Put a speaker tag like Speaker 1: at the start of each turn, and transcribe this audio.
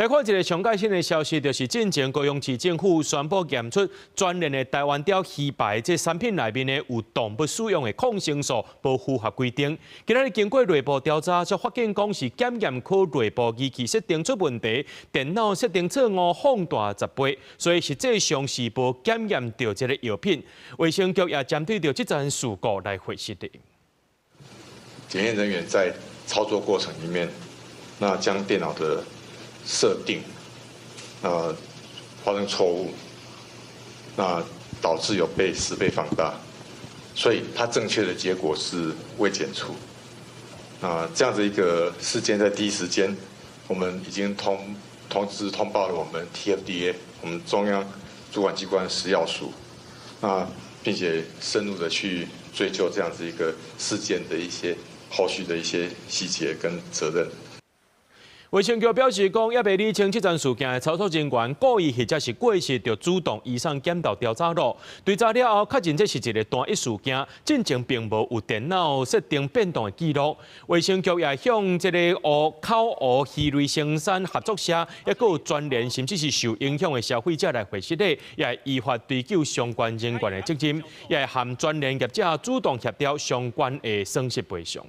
Speaker 1: 來看一个上蓋新的消息，就是進前高雄市政府宣布驗出全聯的台灣鯛魚排這產品內面呢有動物使用的抗生素，無符合規定。今仔日經過內部調查，才發現講是檢驗科內部儀器設定出問題，電腦設定錯誤放大10倍，所以實際上是無檢驗著這个藥品。衛生局也針對著這樁事故來回釋的。
Speaker 2: 檢驗人員在操作過程裡面，那將電腦的設定，發生錯誤，那導致有被10倍放大，所以它正確的結果是未檢出。那這樣子一個事件，在第一時間，我們已經通知通報了我們 TFDA，我們中央主管機關食藥署，那並且深入的去追究這樣子一個事件的一些後續的一些細節跟責任。
Speaker 1: 衛生局表示講，猶未理清這樁事件的操作人員故意或者是過失，就主動移送檢調調查咯。追查了後，確認這是一个單一事件，進前並無有電腦設定變動的記錄。衛生局也向這个湖口湖魚類生產合作社，抑閣有全聯，甚至是受影響的消費者來回釋的，也會依法追究相關人員的責任，也會和全聯業者主動協調相關的損失賠償。